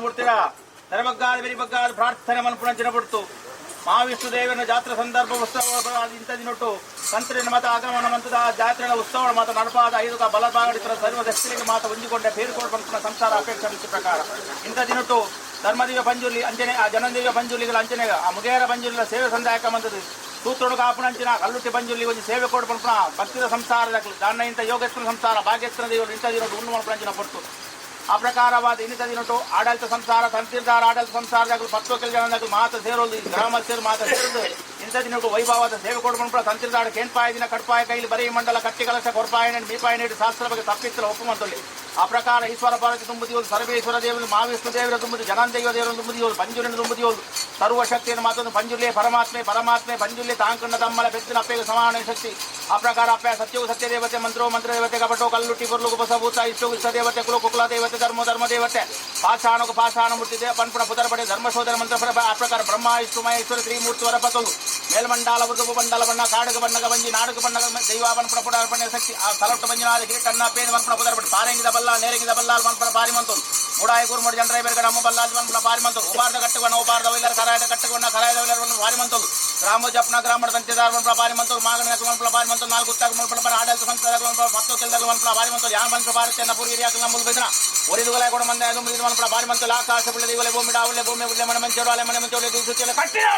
ಮೂರ್ತಿರ ತರಬಗ್ಗಾದ ಬೆರಿಬಗ್ಗಾದ ಪ್ರಾರ್ಥನೆ ಮನ್ಪುಣಂಚಿನ ಪುಡ್ತು ಮಹಾವಿಷ್ಣು ದೇವನ ಜಾತ್ರಾ ಸಂದರ್ಭ ಉತ್ಸವ ಇಂಥ ದಿನೊಟ್ಟು ಸಂತರಿನ ಮತ ಆಗಮನ ಮಂತದ ಜಾತ್ರೆಯ ಉತ್ಸವ ಮಾತ ನಡಪಾದ ಐದು ಬಲಭಾಗಡಿತರ ಸರ್ವ ದಕ್ಷಿಣಕ್ಕೆ ಮಾತ ಹೊಂದಿಕೊಂಡ ಬೇರುಕೋಡು ಪಂಪನ ಸಂಸಾರ ಅಪೇಕ್ಷೆ ಪ್ರಕಾರ ಇಂಥ ದಿನೊಟ್ಟು ಧರ್ಮದಿವ್ಯ ಪಂಜುರ್ಲಿ ಅಂಚನೆ ಆ ಜನದಿವ್ಯ ಪಂಜುರ್ಲಿಗಳ ಅಂಚನೆ ಆ ಮುಗೇರ ಪಂಜುರ್ಲಿಗಳ ಸೇವೆ ಸಂದಾಯಕ ಮಂತದ್ದು ಸೂತ್ರೊಡು ಕಾಪುನಂಚಿನ ಕಲ್ಲುಟ್ಟಿ ಪಂಜುರ್ಲಿ ಒಂಜಿ ಸೇವೆ ಕೊಡು ಪಂಪನ ಭಕ್ತಿದ ಸಂಸಾರ ದಾನ ಇಂಥ ಯೋಗೇಶ್ವರ ಸಂಸಾರ ಭಾಗ್ಯೇಶ್ವರ ದೇವರು ಇಂಥ ದಿನೊಟ್ಟು ಉಣ್ಣು ಮನ್ಪುಣಂಚಿನ ಪೊರ್ತು. ಆ ಪ್ರಕಾರವಾದ ಇನ್ನಿತ ದಿನಟು ಆಡಳಿತ ಸಂಸಾರ ತಂತಿರ್ದಾರ ಆಡಳಿತ ಸಂಸಾರದಾಗ ಪತ್ತು ಕೆಲ ಜನದಾಗ ಮಾತ ಸೇರೋದು ಗ್ರಾಮ ಸೇರು ಮಾತ ಸೇರೋದು ಇಂಥ ದಿನಟು ವೈಭವದ ಸೇವೆ ಕೊಡು ತಂತಿರ್ದಾಡ ಕೇನ್ಪಾಯ ದಿನ ಕಡ್ಪಾಯ ಕೈಲಿ ಬರೀ ಮಂಡಲ ಕಟ್ಟಿ ಕಲಶ ಕೊರ್ಪಾಯ ಮೀಪಾಯ ನೀಡಿ ಶಾಸ್ತ್ರ ಬಗ್ಗೆ ತಪ್ಪಿತ್ತಲ ಒಪ್ಪುಮಂತೊಳ್ಳಿ. ಆ ಪ್ರಕಾರ ಈಶ್ವರ ಪಾರ್ವತಿ ತುಂಬುದಿಯೋದು, ಸರ್ವೇಶ್ವರ ದೇವರು ಮಹಾವಿಷ್ಣು ದೇವರ ತುಂಬುದು, ಜನಾಂದೈವ ದೇವರ ತುಂಬುದಿಯೋದು, ಪಂಜುರಿನ ತುಂಬುದಿಯೋದು, ಸರ್ವಶಕ್ತಿಯನ್ನು ಮಾತೊಂದು ಪಂಜುರ್ಲಿ ಪರಮಾತ್ಮೆ ಪರಮಾತ್ಮೆ ಪಂಜುರ್ಲಿ ತಾಂಕಣ್ಣ ತಮ್ಮಲ ಬೆತ್ತಿನ ಅಪ್ಪೆಗೆ ಸಮಾನ ಶಕ್ತಿ. ಆ ಪ್ರಕಾರ ಅಪ್ಪ ಸತ್ಯವು ಸತ್ಯ ದೇವತೆ, ಮಂತ್ರೋ ಮಂತ್ರ ದೇವತೆ, ಕಪಟೋ ಕಲ್ಲುಟ್ಟಿ ಬೊರ್ಲುಗು ಬಸಭೂತ, ಇಷ್ಟವು ಇಷ್ಟ ದೇವತೆ, ಕುಲ ಕುಕುಲ ದೇವತೆ, ಧರ್ಮ ಧರ್ಮ ದೇವತೆ, ಪಾಷಾಣకు ಪಾಷಾಣ ಮೂರ್ತಿ ಪನ್ಪುಣ ಪುದರಪಡೆ ಧರ್ಮಶೋಧನ ಮಂತ್ರ. ಆ ಪ್ರಕಾರ ಬ್ರಹ್ಮ ವಿಷ್ಣು ಮಹೇಶ್ವರ ತ್ರಿಮೂರ್ತಿ ವರಪತೊಂದು ಮೇಲ್ಮಂಡಲ ಮೃದು ಮಂಡಲ ಬಣ್ಣ ಕಾಡಗ ಬಣ್ಣಗ ಬಂಜಿ ನಾಡಕ ಬಣ್ಣಗ ದೈವ ಪನ್ಪುಣ ಪುಡರ್ಪಣೆ ಶಕ್ತಿ. ಆ ತಲೊಟ್ಟು ಮಂಜುನಾಥ ಕಿರೀಟಣ್ಣ ಪೇನು ಮನ್ಪುಣ ಪುದರಪಡೆ ಪಾರಂಗಿದ ಬಲ್ಲ ನೇರಂಗಿದ ಬಲ್ಲ ಮನ್ಪುಣ ಪಾರಿಮಂತೊಂದು ಮೂಡಾಯ ಗುರುಮುಡಿ ಜನರೈ ಬೇರ್ಗಡ ಅಮ್ಮ ಬಲ್ಲಾಜ್ ಮನ್ಪುಣ ಪಾರಿಮಂತೊಂದು ಉಬಾರ್ದ ಕಟ್ಟುವಣ್ಣ ಉಬಾರ್ದ ವೈಲರ್ ಕರಾಯದ ಕಟ್ಟುವಣ್ಣ ಕರಾಯದ ವೈಲರ್ ಪಾರಿಮಂತೊಂದು ಗ್ರಾಮ ಜಪ್ನ ಗ್ರಾಮದ ತಂತಿದಾರ ಮನ್ಪುಣ ಪಾರಿಮಂತೊಂದು ಮಾಗಣ ಮನ್ಪುಣ ಪಾರಿಮಂತೊಂದು ನಾಲ್ಕು ಉತ್ತಾಗ ಮನ್ಪುಣ ಆಡಳಿತ ಸಂಸ್ಥೆ ಮನ್ಪುಣ ಪತ್ತು ಕೆಲ್ದಾಗ ಮನ್ಪುಣ ಪಾರಿಮಂತೊಂದು ಯಾನ್ ಮನ್ಪುಣ ಭಾರತೀಯ ಪೂರ್ವಿರಿಯಾಕಲ ಮುಲ್ಬೆದನ ಒರಿದುಗಲ ಕೂಡ ಮಂದ ಮನ್ಪುಣ ಪಾರಿಮಂತೊಂದು ಆಕಾಶ ಪುಳ್ಳ ದಿವಲೆ ಭೂಮಿ ಡಾವುಲೆ ಭೂಮಿ ಉಳ್ಳೆ ಮನೆ ಮಂಚೋಡು ಅಲೆ ಮನೆ ಮಂಚೋಡು ದಿವಸ ಕಟ್ಟಿದ.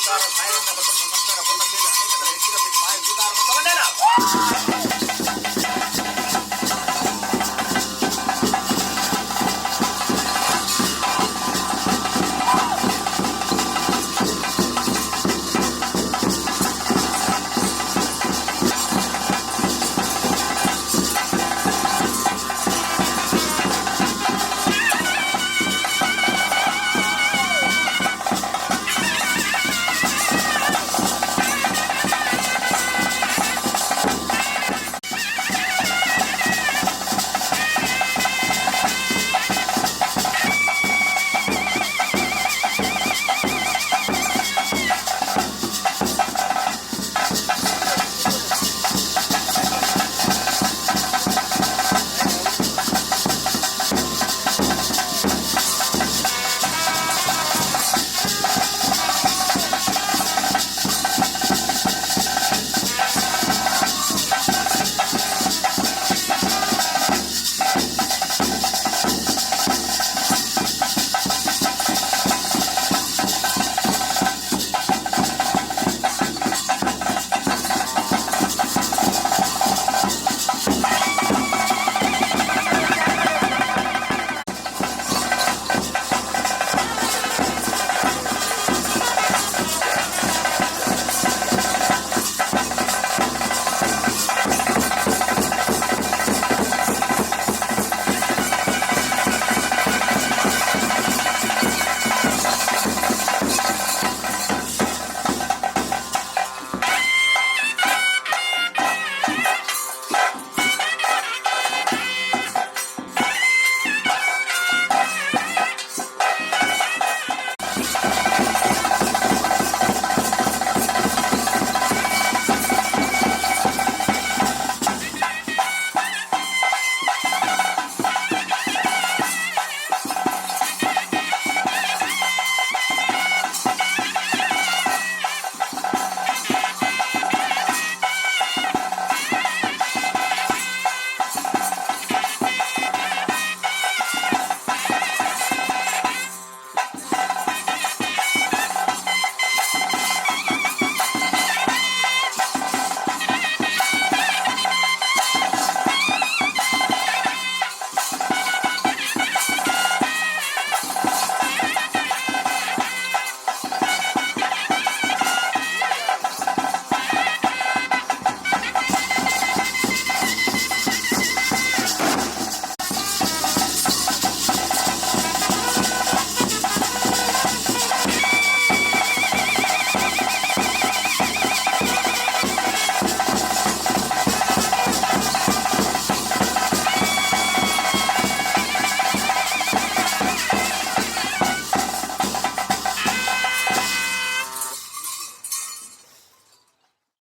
ಸಂಸಾರ ಸಾಯರಂತ ಬತ್ತ ಸಂಸಾರ ಪೂರ್ಣ ಸೇವೆ ಅನೇಕ ತರ ಹೆಚ್ಚು ಕಮ್ಮಿ ಮಾಯ ಸ್ವೀಕಾರ ಮಂತೊಂದೇನ.